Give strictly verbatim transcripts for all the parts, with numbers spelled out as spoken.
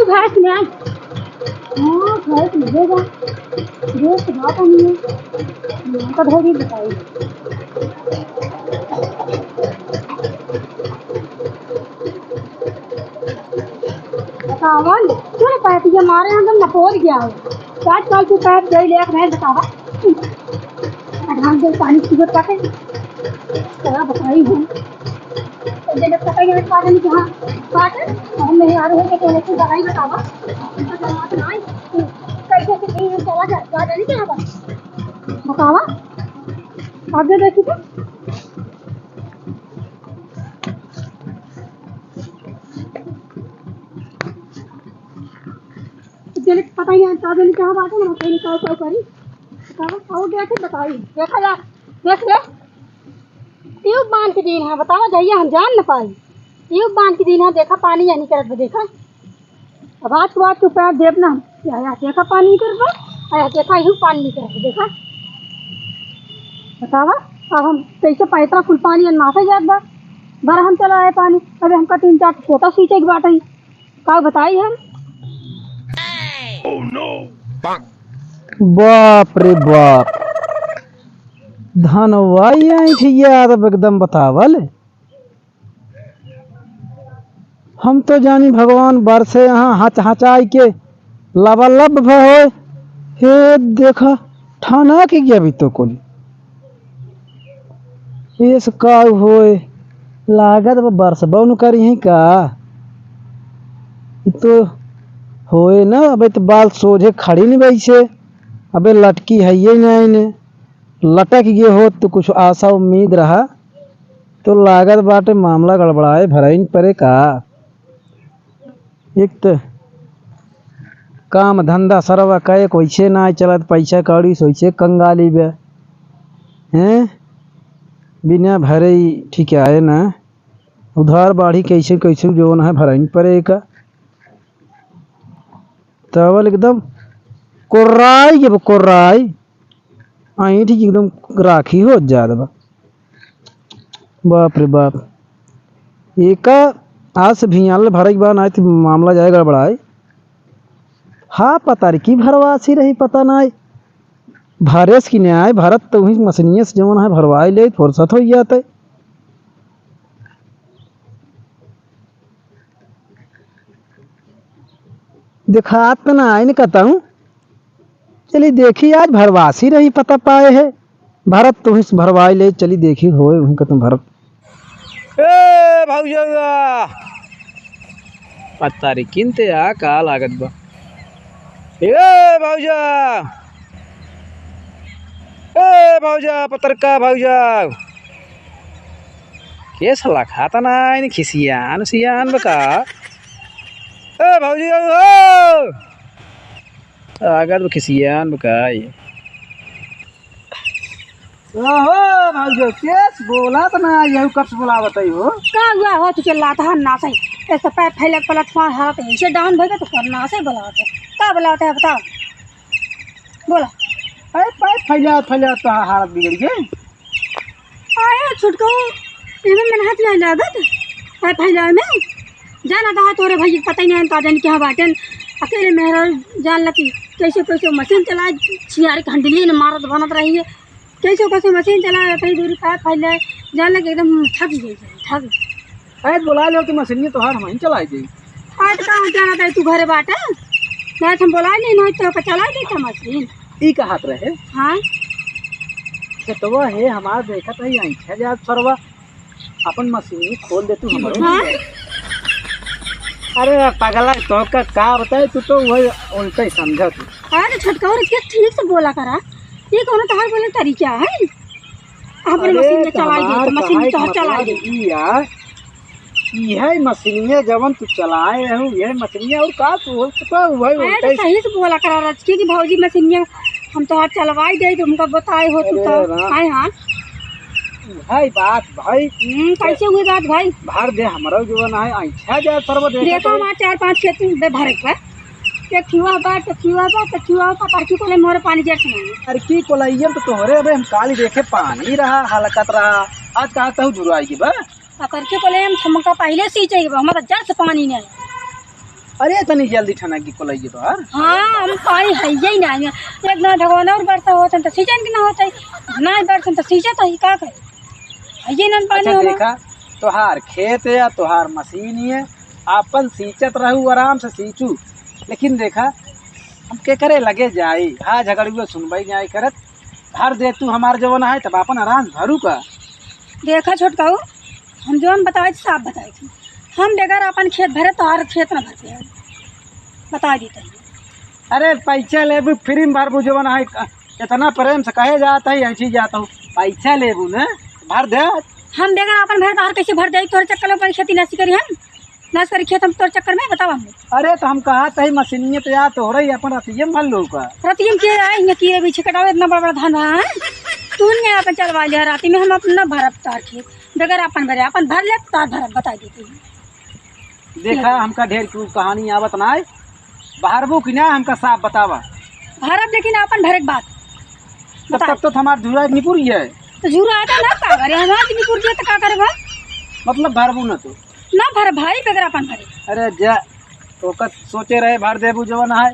भैंस में आए। हाँ, भैंस मिलेगा। दोस्त बात नहीं है। यहाँ का धोबी बताई। बतावा, क्यों पैप ये मारे हैं, तुम नपोर गया हो। चार साल की पैप गई ले, मैं बतावा। ढाल दे पानी की जरूरत है। क्या बताई हूँ। तो जब तक ये पागल नहीं जहाँ बात है, तो हम नहीं आ रहे हैं कि तू दवाई बतावा। तो जब आप ना आए, तो कैसे से नहीं चला जाए, बात नहीं क्या बात। बतावा। आगे देखी तो। जने पता ही है, का जने कहाँ बाटे ना, कहीं का, का करी। बतावा, और देखे बताई। देखा यार, देख ले। ट्यूब बांध के दिन है, बतावा, जहिया हम जान न पाई। ट्यूब बांध के दिन है, देखा, पानी या नहीं करत बा, देखा। अब आज के बाद तू पैर देब ना, या, या देखा, पानी नहीं करत बा, या देखा, यू पानी नहीं करत बा, देखा। बतावा, अब हम कैसे पैतरा कुल पानी अन्ना से जात बा। बरहम चला है पानी, अबे हमका तीन चार छोटा सींचे के बाटे। का बताई हम? बाप रे बाप, धनवाई ऐंठ गया तब एकदम बतावल। हम तो जानी भगवान बरसे यहाँ हच हचाई के लबालब भ होए। हे देखा, ठनक गया भी तो कुल। एस का होए, लागत बा बरसबा न करिहीं का। ई तो होए ना, अबे तो बाल सोझे खड़ी नहीं बैसे। अबे लटकी है ये नहीं ने, लटक गए होत तो कुछ आशा उम्मीद रहा, तो लागत बाटे मामला गड़बड़ाए भरइन परे का। एक त काम धंधा सरवा कए कोइसे नाय चलत, पैसा कौड़ी सोइसे कंगाली बे। हैं? बिना भरे ही ठीक आए ना। उधार बाढ़ी कैसे कैसे जौन है भरइन परे का। तवल एकदम कोर्राई के बा, कोर्राई। ऐंठ के एकदम राखी हो जात बा। बाप रे बाप। एका आस भियाल भरे के बा, नाय त मामला जाए गड़बड़ाए। हाँ, पता रे की भरवासी रही, पता नाय। भरेस की न्याय, भरत तो वही मसनिया से जवन है, भरवाई ले, फुर्सत हो जाते। देखात ना आइन कतहूँ। चली देखी, आज भरवासी रही, पता पाए है। भरत तुही से भरवाई ले, चली देखी होए वहीं का तुम भरत। ए भौजौआ, पता रे किनते आ का लागत बा। ए भौजा, ए भौजा, पतरका भौजा, केस लखात नाइन, खिसियान सियान बा का। ए भौजी हो, लागत बा खिसियान बा का ये। ओहो भौजी, केस बोला त ना, यहू कब से बोलावत है हो? का हुआ हो, तू चिल्लात है ना सही। ऐसे पैर फैले पलट मार हालत ऐसे डाउन भइबे तो करना से बोलावत है। का बोलावत है बताओ? बोला। अरे पैर फैला फैला तो हालत बिगड़ गई। आया छुटकऊ, एमे मन हाथ नहीं लागत। आय फैलावे में। जाना दहा तोरे भाई के पता ही नहीं, का जानी कहाँ बाटेन। अकेले मेहरा जान लकी, कैसे कैसे मशीन चलाए, छियारे के हंडली ने मारत बनत रही है। कैसे कैसे मशीन चलाए, कहीं दूरी का फैलाए, जान लकी एकदम थक गई, थक। आज बोला लो कि मशीन तोहार हम ही चलाई जाई। आज कहाँ जाना था तू घरे बाटे? नहीं हम बोला नहीं, नहीं तो का चला देता मशीन। ई का हाथ रहे? हाँ। खेतवा है हमार, देखत है, ऐंठे जात सरवा, अपन मशीन खोल दे तू हमरो। हाँ? अरे पगला, तो का, का बताए, तू तो वही उल्टा ही समझा तू। अरे छोटका, और के ठीक से बोला करा, ये कौनो तोहार बोले तरीका है? अपन अरे मशीन में चलाई दे, तोहार तो मशीन में कहे के तोहार चलाई मतलब दे। ई यार, इहे मशीनिया जवन तू चलाए रहू, इहे मशीनिया और का तू हो, तू तो वही अरे, उल्टा तो ही सही से बोला करा रचके कि भौजी मशीनिया हम तोहार चलवाई दे, तुमका बताए हो तू अरे तो। राम। हाय, हाँ। इहे बात भाई। हम्म, कैसे हुई बात भाई? भर दे, हमरा जवन है, ऐंठा जाए सरवा, देखा देखो तो। हमार चार पाँच खेत बे भरे के बा। ये खिवा बा, तो खिवा बा, तो खिवा बा, पर की कोले मोरे पानी जर से नहीं। अरे की कोले, ये तो तोहरे अबे हम काली देखे पानी रहा, हलकत रहा। आज कहा तहु जुराई की बा? पकड़ के बोले, हम हमका पहले से ही चाहिए, हमारा जड़ से पानी नहीं। अरे, तनी जल्दी ठनक गई कोलैया तोहार। हाँ, हम पानी हइये ही ना। एक ना ढगवाना और बरसा होत है, तो सीजन के ना होत है, ना बरसा तो सीजत है, का करे? हइये ना पानी अच्छा, होना। देखा, तोहार खेत है या तोहार मशीन ही है, आपन सींचत रहू, आराम से सींचू। लेकिन देखा, हम के करे लगे जाई, हाँ, झगड़ुआ सुनबई नहीं करत, भर दे तू हमार जवन है, तब आपन आराम से भरू का। देखा छोटकाऊ, हम जवन बताए थी, साफ बताए थी। हम बगैर आपन खेत भरे तोहार खेत ना भरते हैं, बता देते हैं। अरे, पैसा लेबू, फ्री में भरबू, जवन है, इतना प्रेम से कहे जात है, ऐसी जात हूँ, पैसा लेबू ना, भर दे। हम बगैर आपन भरे तोहार कैसे भर जाई? तोहरे चक्कर में अपन खेती नासी करी हम, नास करी खेत हम तोर चक्कर में, बताओ हमने। अरे, तो हम कहा तही मशीनिये तो यार तोहरे ही अपन रतिये में भर लो का। रतिये में के आए, हियाँ कीड़े बीछे कटावे, इतना बड़ा बड़ा धान रहा है, तू नहीं अपन चलवा लिया राती में, हम अपन ना भरब तोहार खेत, बगैर अपन भरे, अपन भर ले तोहार भरब, बता देते हैं। देखा, हमका ढेर की कहानी आवत ना है, भरबू कि ना, हमका साफ बतावा। भरब, लेकिन अपन भरे के बाद तब, बता। तब तो हमार झुरा निपुर गया है। तो झुरा आता ना, का करे, हमार निपुर गया तो का करे भाई? मतलब भरबू ना तो? ना भर भाई, बगैर अपन भरे। अरे जा, तो का सोचे रहे भर देबू जवन है,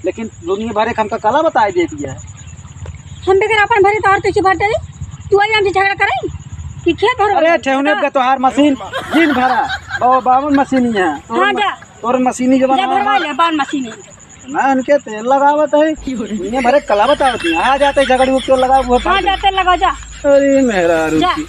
लेकिन दुनिया भरे के हमका कला बताए दे दिया है। हम बगैर अपन भरे तो और कैसे भर दे? तू आई हमसे झगड़ा करे कि खेत भर अरे, वाला? ठेहुने का तोहार मशीन दिन भरा, बावन मशीन ही है। तोर हाँ, म-, जा। तोर मशीनी जवन जा, भरवा ले, बावन मशीन है। ना, इनके तेल लगावत है, दुनिया भरे कला बतावत है। आ जाते झगड़ी को क्यों लगाओ, वो हाँ, जा, तेल लगा, जा। अरे, मेहरारू जा। की।